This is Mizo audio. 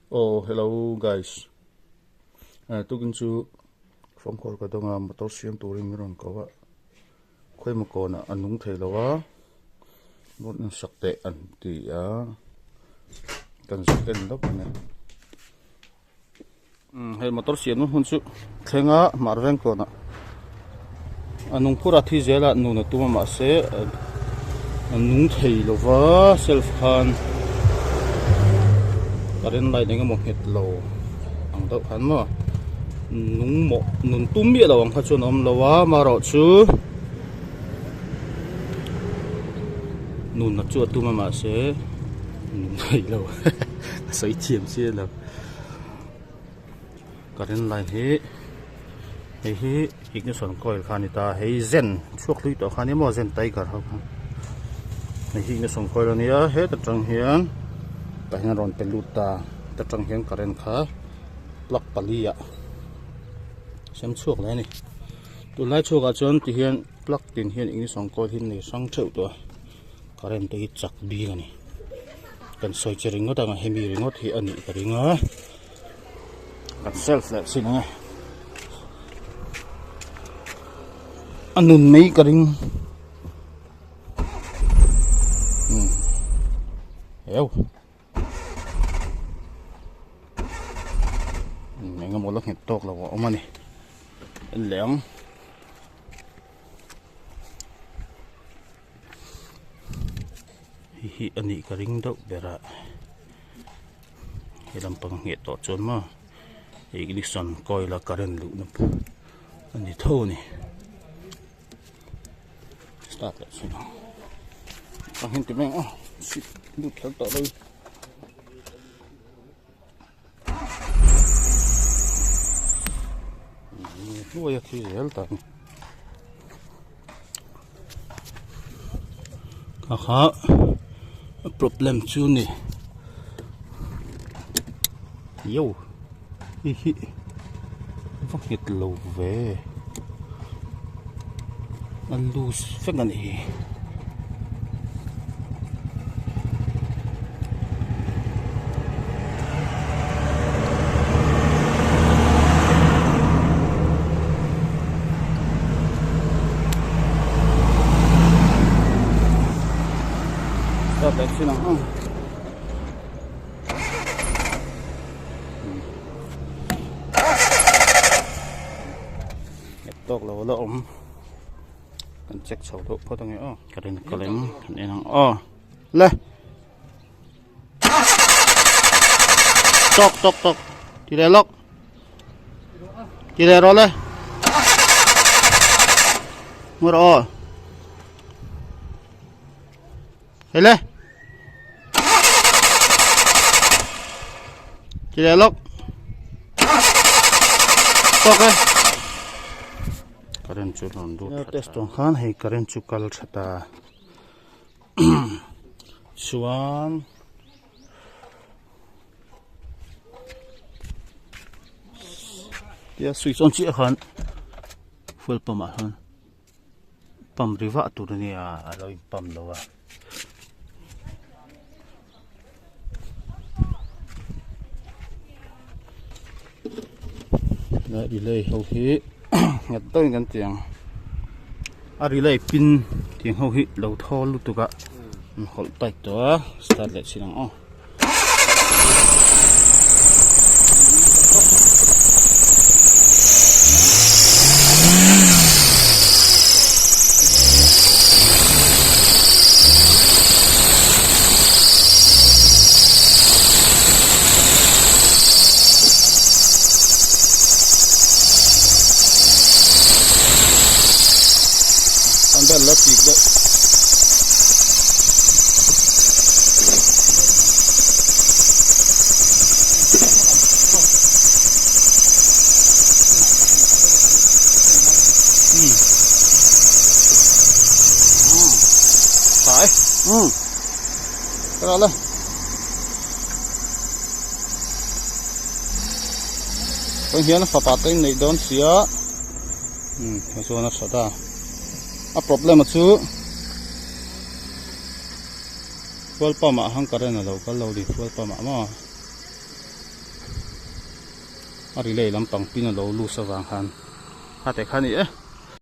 Oh hello guys tukin chu phone call ka dawng a motor siam turin min rawn ko a khawimaw kawnah a nung thei lo a rawn en sak teh an ti a kan zuk en lawk a ni hei motor siamna hmun chu thleng a hmar veng kawnah a nung phur a thi zel a nun a tum a mahse a nung thei lo va self khan current light eng emaw nghet lo ang deuh khan maw nung mawh nun tum miah lo ang kha chuan a awm lo a amaherawhchu nun a chu a tum a mahse nung thei lo a sawi thiam chiah lo. Current line hi hei hi ignition coil kha a ni ta hei zen chhuak hlui tawh kha a ni maw zen tiger ho kha hei hi ignition coil a nia heta tang hian tah hian a rawn pe lut ta heta tang hian current kha plug pali ah sem chhuak leh a ni tunlai chhuak ah chuan ti hian plug tin hian ignition coil hi nei hrang theuh tawh a current te hi chak bik a ni kan sawi che ringawt ang a hemi ringawt hi a nih ka ring a kan self leh chin ang e a nun mai ka ring um heu eng emaw la nghet tawk lo a awm a ni en leh ang. Hei hi a nih ka ring deuh ber a he lampang ngheh tawh chuan maw ignition coil a current luhna a ni tho a ni start leh chhin ang ka nghen ti mai ang aw sit lut kher tawh lo in. Hnuai a thi zel tak a kha problem chu ni yo hi hi va nghet lo ve a loose vek a ni hi. Start leh thin ang ang. Tawk lo la awm. Kan check chho deuh phawt ange aw. Ka rin ka leng kan en ang aw. Le. Tok tok tok. Ti le lok. Ti le ro le. Mu ro. Hei le. Ti le lok. Tok e. Current chu rawn lut that test tawng khan hei current chu kal tha ta chuan tia switch on chiah khan fuel pump ah hian pump ri vah tur ania a lo in pump lo a. Relay ho hi nghet deuhin kan ti ang a relay pin tiang ho hi lo thawl lutuk a an hawlh tight tawh a start leh chhin ang aw. Bel la pik deuh. Phải. Ừ. Cái đó lên. Tôi hian fapa te nei dawn sia. Ừ, chuan a tha ta. A problem a chu fuel pump ah hang current a lo kal lo ni fuel pump ah maw. A relay lampang pin a lo loose avang khan a te kha a ni e.